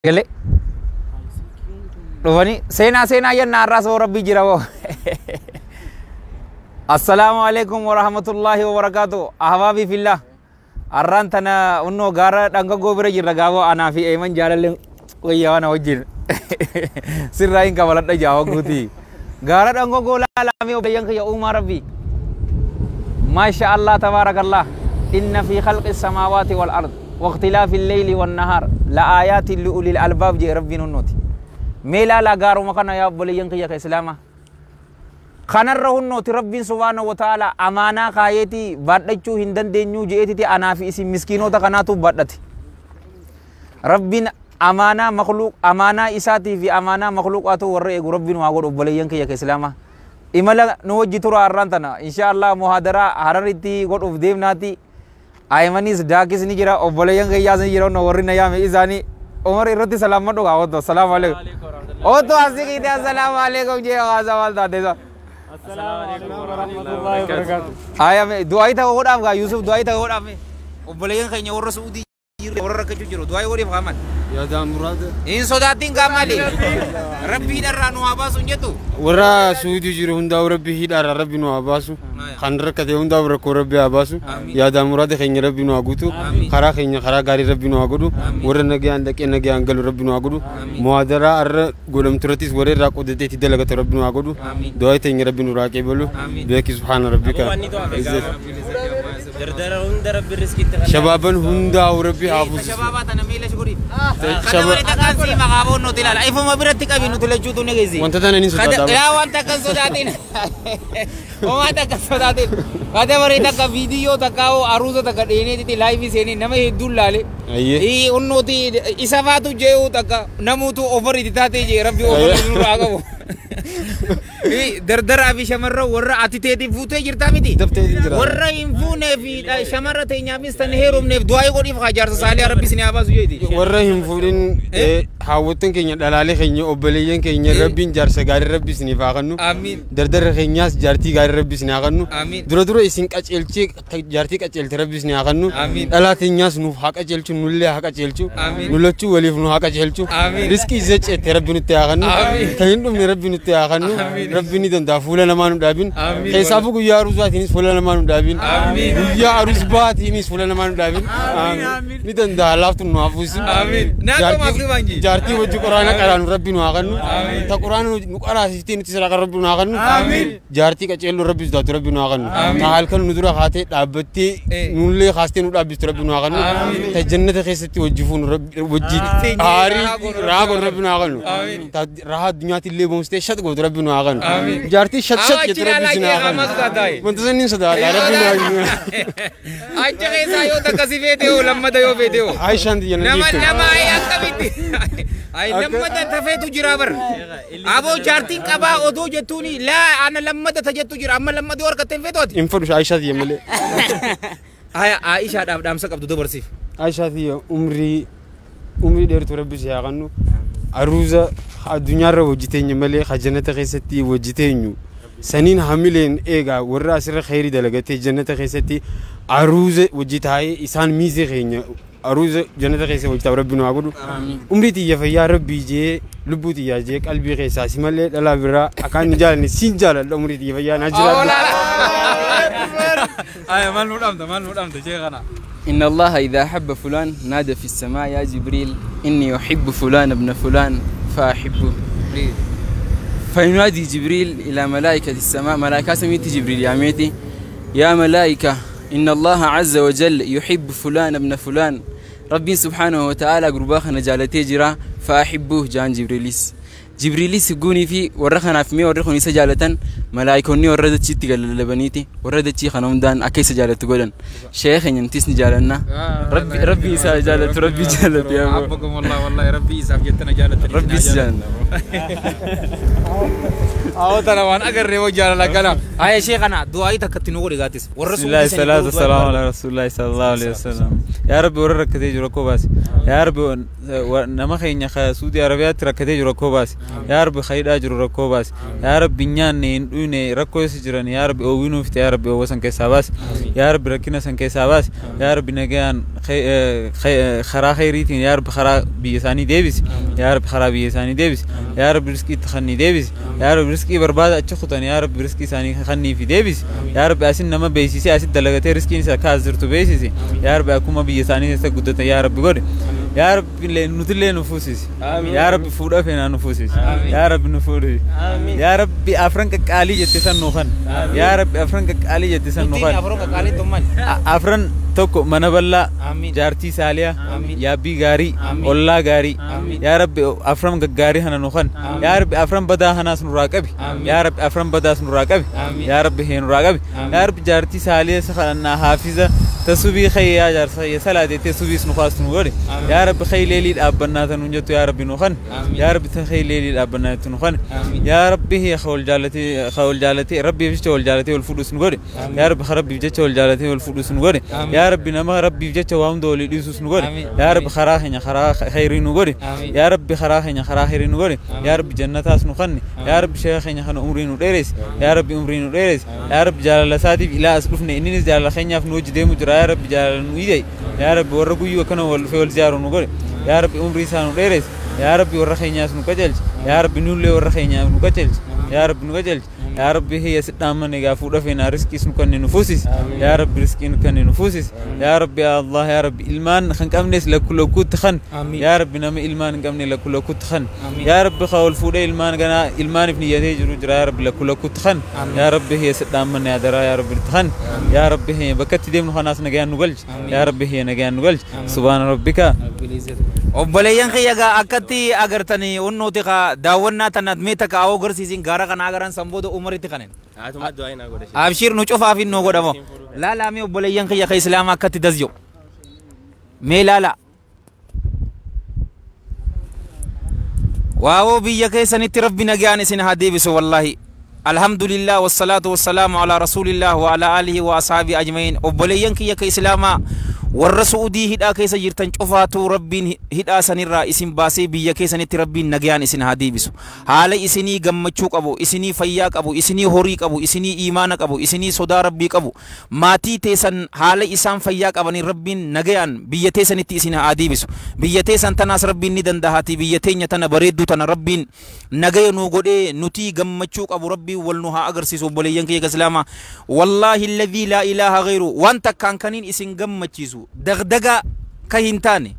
Galee dhufanii seenaa seenaa jenna har'aas hoo rabbii jira hoo. Assalaamu alaikum warahmatullahi wabarakaatu. Ahbaabii fillah. Har'aan tana unnoo gaara dhangaggoo bira jirra gaaboo anaa fi Eeman jaalalleen wayyaa waan wajjin. Sirraa hin kabaladha jaa guutii. Gaara dhangaggoo laalamee obboleeyyan kiyya uumaa rabbii. Maasha Allah tabaarakallah. Inna fi khalqi samaawaati wal ard. واختلاف الليل والنهار لآيات لأولي الألباب جي ربي نونوتي ميلا لا غارو مكانا يا بوليين كيا إسلاما خنره نوتي ربي سبحانه وتعالى أمانة خايتي بادچو هندن دينيو جيتي أنا في اسم مسكينو تكناتو بادتي ربي أمانة مخلوق أمانة إساتي في أمانة مخلوقاتو ور ربي نواغور بوليين كيا إسلاما إملا نوجي ترى أرانتنا إن شاء الله محاضرة هررتي قد أوف ديمناتي Aymanis daakis ni jira obboleeyyan kiyyaas ni jira warri na yaame isaanii Umar irratti salaamadhu gaa otto assalaamu alaikum otto asii kiite assalaamu alaikum jee haasa maal taate isa Assalaamu alaikum warahmatullahi wabarakatuh. Aya du'aa ta'uu godhaaf gaa Yusuf du'aa ta'uu godhaaf obboleeyyan keenya warra Suudii jiru warra rakkachuu jiru du'aa godhiif haa maal Yaadaan muraada. Hin sodaatin gaa maali rabbii dharraa nu haa baasu hin jettu Warra Suudii jiru hundaa'u rabbi hidhaarraa rabbi nu haa baasu. Kan rakkate hundaa'u rakkoo rabbi haa baasu. Yaadaan muraada keenya rabbi nu haa guutu. Karaa keenya karaa gaarii rabbi nu haa godhu. Warra nagayaan dhaqee nagayaan galu rabbi nu haa godhu. Muhaadaraa har'a godhamtu irrattis warra irraa qodatee itti dalagatu rabbi nu haa godhu. Du'aa teenya rabbi nu haa qeebalu. Beeki subhaana rabbika. Dardara hunda rabbi riskitti Shabaaban hundaa'u rabbi haa buusu. Shabaabaa tana miila shukuriif. Kana wali takkaan sii maqaa boonnoo ilaala. Ifuma biratti qabi nuti lachuutu ni geessi. Wanta tana ni sodaata. Yaa wanta kan sodaatin. Homaa takka sodaatin. Kada barii takka viidiyoo takka hoo aruusa takka dheeneetiti laayivii seenee nama hedduun laale. Ayyee. Unnuti isa faatu jee'uu takka namuutu ofariiti taatee jee rabbi ofarii nurraa qabu. Dardaraa fi shamarran warra ati teetiin fuutee jirtaa miti. Daftee jira. Warra hin fuunee fi shamarra teenyaafis tan heerumneef du'aa godhiif haa jaarsa saalee rabbi isin haa baasu jeeti. Warra hin fuudhin haawwattan keenya dhalaalee keenya obboleeyyan keenya rabbiin jaarsa gaarii rabbi isiniif haa kennu. Amiin. Dardara keenyaas jaartii gaarii rabbi isin haa kennu. Amiin. Dura dura isin qaceelchee jaartii qaceelte rabbi isin haa kennu. Amiin. Dhalaa teenyaas nuuf haa qaceelchu nullee haa qaceelchu. Amiin. Nu lachuu waliif nu haa qaceelchu. Amiin. Riskii isa ceette rabbi nutti haa kennu. Amiin. Kan hin dhumne rabbi nutti haa kennu. Rabbi ni danda'a fuula namaa nu dhaabin. Amiin. Keessaafuu guyyaa aruusaatiinis fuula namaa nu dhaabin. Amiin. Guyyaa aruus baatiinis fuula namaa nu dhaabin. Amiin. Ni danda'a laaftu nu haa fuusu. Amiin. Naannoo maaf dhufanji. Jaartii wajji quraana qaraanu rabbi nu haa kennu. Ta quraana nu qaraasistee nuti sirraa rabbi nu haa kennu. Amiin. Jaartii qaceelloo rabbi sodaatu rabbi nu haa kennu. Amiin. Ta halkan nu dura kaatee dhaabbattee nullee kaastee nu dhaabbistu rabbi nu haa kennu. Ta jannata keessatti wajji fuunu rabbi wajji aarii raagoon rabbi nu haa kennu. Ta rahaa addunyaatti illee boonsitee shat gootu rabbi nu haa kennu. Jaartii shat shat jettu rabbi isin haa kennu. Wanta sanniin sodaata rabbi nu haa kennu. Achi keessaa yoo takka si feete hoo lammata yoo feete hoo. Aishaan xiyya na Nama dhiifte. nama ay akkamitti. Ay lammata tafeetu jira bar. Aboo jaartiin qabaa oduu jettuuni laa ana lammata ta jettu jira amma lammata yoo harkatte hin feetu ati. Hin fedhu Aishaa xiyya malee. Aya Aishaadhaaf dhaamsa qabdu dabarsiif. Aishaa xiyya umrii umrii dheertuu rabbi si haa kennu. Aruuza addunyaarra hojjeteenya malee ha jannata keessatti hojjeteenyu. Saniin hamileen eegaa warra asirra kheyrii dalagatee jannata keessatti aruuza hojii taa'ee isaan miizee keenya aruuza jannata keessa hojjetaaf rabbi nu haa godhu. Umrii xiyya fayyaa rabbii jee lubbuu xiyyaa jee qalbii keessaa si malee dhalaa biraa akkaan hin jaalanne siin jaaladha umrii xiyya fayyaa naa jiraadha. Aya maal nu dhaamta maal nu dhaamta jee kana. إن الله إذا أحب فلان نادى في السماء يا جبريل إني أحب فلان ابن فلان فأحبه. فينادي جبريل إلى ملائكة السماء ملائكة سميت جبريل يا ميتي يا ملائكة إن الله عز وجل يحب فلان ابن فلان ربي سبحانه وتعالى قرباخ نجالتي جرا فأحبوه جان جبريليس جبريليس يقوني في ورخنا في مي ورخوني سجالة ملائكوني وردت شي تقل لبنيتي وردت شي خنوم دان أكي سجالة تقولن شيخ ينتيس نجالنا ربي ربي سجالة ربي جالت يا أبو أبكم والله والله ربي isaaf jettana jaalatanii. ربي سجالنا Awwa tana waan agarree hoo jaalala kana. Aya ishee kana du'aa takka itti nu godhi gaatis. Warra بسم الله الصلاة والسلام على رسول الله صلى الله عليه وسلم يا ربي ورا ركتي جرو كوباس يا ربي نما خينيا سعودي عربيات ركتي جرو كوباس يا ربي خيدا جرو كوباس يا ربي نيان oowwine rakkoo keessa jiran yaa Rabbi oowwinuu fite yaa Rabbi oowwa san keessaa baasi yaa Rabbi rakkina san keessaa baasi yaa Rabbi nagayaan karaa khayriitiin yaa Rabbi karaa biyya isaanii deebisi yaa Rabbi karaa biyya isaanii deebisi yaa Rabbi riskii itti kannii deebisi yaa Rabbi riskii barbaada achi kutan yaa Rabbi riskii isaanii kannii fi deebisi yaa Rabbi asin nama beeksisee asit dalagatee riskiin isa akka as jirtu beeksisi yaa Rabbi akkuma biyya isaanii keessa guddatan yaa Rabbi godhe yaa Rabbi nutillee nu fuusisi yaa Rabbi fuudha feenaa nu fuusisi yaa Rabbi nu fuudhisi yaa Rabbi afran qaqqaalii jette san nu kan yaa Rabbi afran qaqqaalii jette san nu kan afran tokko mana bal'aa jaartii saaliyaa yaabbii gaarii ollaa gaarii yaa Rabbi afran gaggaarii hana nu kan yaa Rabbi afran badaa hanaas nurraa qabi yaa Rabbi afran badaas nurraa qabi yaa Rabbi hee nurraa qabi yaa Rabbi jaartii saaliyaa isa kadhannaa haafiza tasubii khayyaa jaarsa khayya salaateettee subiis nu kaastu nu godhe yaa Rabbi khayleelii dhaabbannaa tanuun jettu yaa Rabbi nu kan yaa Rabbi ta khayleelii dhaabbannaa jettu nu kan yaa Rabbi hee wal jaalatee wal jaalatee Rabbiif jecha wal jaalatee wal fuudhus nu godhe yaa Rabbi Rabbiif jecha wal jaalatee wal fuudhus nu godhe yaa Rabbi nama Rabbiif jecha waa hunda walii dhiisus nu godhe yaa Rabbi karaa keenya karaa khayrii nu godhe yaa Rabbi karaa keenya karaa khayrii nu godhe yaa Rabbi jannataas nu kanne yaa Rabbi sheekha keenya kana umrii nu dheeresse yaa Rabbi umrii nu dheeresse yaa Rabbi jaalala isaatiif ilaa as dhufne inninis jaalala keenyaaf nu hojii deemu jira yaa Rabbi jaalala nu ijai yaa Rabbi warra guyyuu akkana wal dhufee wal ziyaaru nu godhe yaa Rabbi umrii isaa nu dheeresse yaa Rabbi warra keenyaas nu qajeelche yaa Rabbi nullee warra keenyaaf nu qajeelche yaa Rabbi nu qajeelche yaa Rabbi hiyya sidhaamman egaa fuudha feenaa riskiis nu kanne nu fuusis yaa Rabbi riskii nu kanne nu fuusis yaa Rabbi yaa Allah yaa Rabbi ilmaan kan qabnes lakku lakkuutti kan yaa Rabbi nama ilmaan hin qabne lakku lakkuutti kan yaa Rabbi ka ol fuudhee ilmaan ganaa ilmaaniif niyyatee jiru jira yaa Rabbi lakku lakkuutti kan yaa Rabbi hiyya sidhaamman yaa daraa yaa Rabbi kan yaa Rabbi hiyya bakka itti deemnu kanaas nagayaan nu galchi yaa Rabbi hiyya nagayaan nu galchi subhaana rabbika Obboleeyyan kiyya gaa akkatti agartanii onnooti kaa daawwannaa tanaat mee takka awoo garsiisin gaara kana agaran san booda umaritti kanen. Abshir nu cufaaf hin nu godhamo. Laalaa mee obboleeyyan kiyya ka islaama akkatti dasyo. Mee laala. Waawoo biyya keessanitti rabbi nagaan isin haa deebisu wallaahi. Alhamdulillah wassalaatu wassalaamu alaa rasuulillah wa alaa aalihi wa ashaabi ajma'iin. Obboleeyyan kiyya ka islaamaa warra Su'uudii hidhaa keessa jirtan cufaatu rabbiin hidhaa sanirraa isin baasee biyya keessanitti rabbiin nagayaan isin haa deebisu. Haala isinii gammachuu qabu, isinii fayyaa qabu, isinii horii qabu, isinii iimaana qabu, isinii sodaa rabbii qabu. Maatii teessan haala isaan fayyaa qabaniin rabbiin nagayaan biyya teessanitti isin haa deebisu. Biyya teessan tanaas rabbiin ni danda'aati. Biyya teenya tana bareedduu tana rabbiin nagaya nuu godhee nutii gammachuu qabu rabbiin wal nu haa agarsiisu obboleeyyan kiyya islaamaa. Wallaahi alladhii laa ilaaha ghayru waan takkaan kaniin isin gammachiisu dagdaga ka hin taane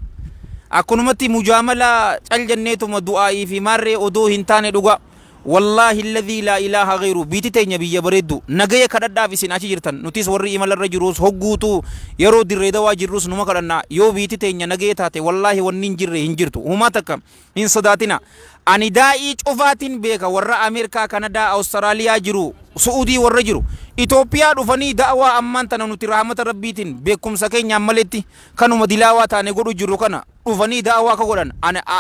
akkunumatti mujaamala cal jenneetuma du'aa'ii fi maarree odoo hin taane dhuga wallaahi alladhii laa ilaaha ghayru biiti teenya biyya bareeddu nagaya kadhadhaaf isin achi jirtan nutis warri imalarra jirus hogguutu yeroo dirree dawaa jirrus numa kadhannaa yoo biiti teenya nagaya taate wallaahi wanni hin jirre hin jirtu humaa takka hin sodaatina ani daa'ii cufaatiin beeka warra Ameerikaa Kanadaa Awustiraaliyaa jiru Su'uudii warra jiru Itoophiyaa dhufanii da'awaa ammaan tana nuti rahmata rabbiitiin beekumsa keenyaan maletti kanuma dilaawaa taane godhu jirru kana dhufanii da'awaa akka godhan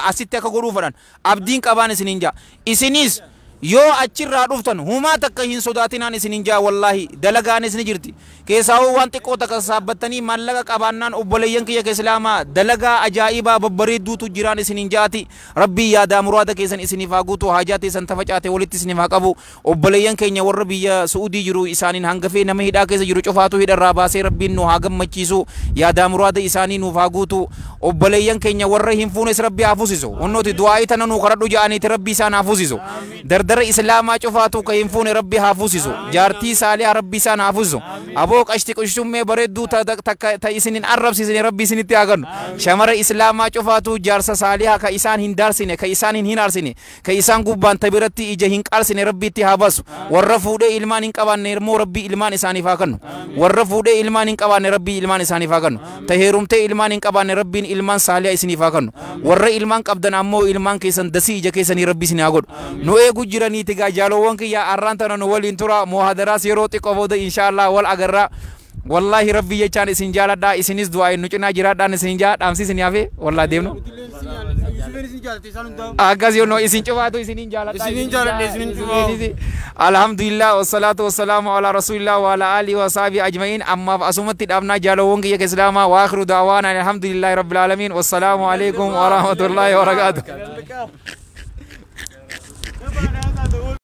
asitti akka godhuu fedhan abdiin qabaan isiniin jaa isinis yoo achirraa dhuftan humaa takka hin sodaatinaan isiniin jaa wallaahi dalagaanis ni jirti keessaawuu waan xiqqoo takka saabbattanii maallaqa qabaannaan obboleeyyan kiyya ka islaamaa dalagaa ajaa'ibaa babbareedduutu jiraan isiniin jaati rabbii yaadaa muraada keessan isiniif haa guutu haajaa teessan tafacaate walitti isiniif haa qabu obboleeyyan keenya warra biyya Su'uudii jiru isaaniin hangafee nama hidhaa keessa jiru cufaatu hidharraa baasee rabbiin nu haa gammachiisu yaadaa muraada isaanii nuuf haa guutu obboleeyyan keenya warra hin fuunes rabbi haa fuusisu hunnooti du'aa'ii tana nuu kadhadhu ja'aniiti rabbi isaan haa fuusisu dardara islaamaa cufaatu ka hin fuune rabbi haa fuusisu jaartii saalihaa rabbi isaan haa fuusisu aboo qashti qishtummee bareedduu ta isinin arrabsiisine rabbi isinitti haa kennu shamara islaamaa cufaatu jaarsa saalihaa ka isaan hin daarsine ka isaan hin hinaarsine ka isaan gubbaan ta biratti ija hin qaarsine rabbiitti haa baasu warra fuudhee ilmaan hin qabaanne immoo rabbi ilmaan isaaniif haa kennu warra fuudhee ilmaan hin qabaanne rabbi ilmaan isaaniif haa kennu ta heerumtee ilmaan hin qabaanne rabbiin ilmaan saalihaa isiniif haa kennu warra ilmaan qabdan ammoo ilmaan keessan dasii ija keessanii rabbi isin haa godhu nu eegu jiraniiti gaa jaalowwan kiyya arraan tana nu waliin tura muhadaraas yeroo xiqqoo booda inshaallah wal agarra wallaahi rabbi jechaan isin jaaladhaa isinis du'aa nu cinaa jiraadhaan isin jaa dhaamsi isin hafe wallaahi deemnu akkas yoo isin cufaatu isinin jaaladhaa Isinin jaaladha, isinin cufaa. Alhamdulillah wasalaatu wasalaamu ala rasulillah wa ala alihi wa sahbihi ajma'iin ammaaf asumatti dhaabnaa jaalowwan kiyya islaamaa wa akhiru da'waana alhamdulillahi rabbil aalamiin wassalaamu alaikum wa rahmatullahi wa barakaatuh.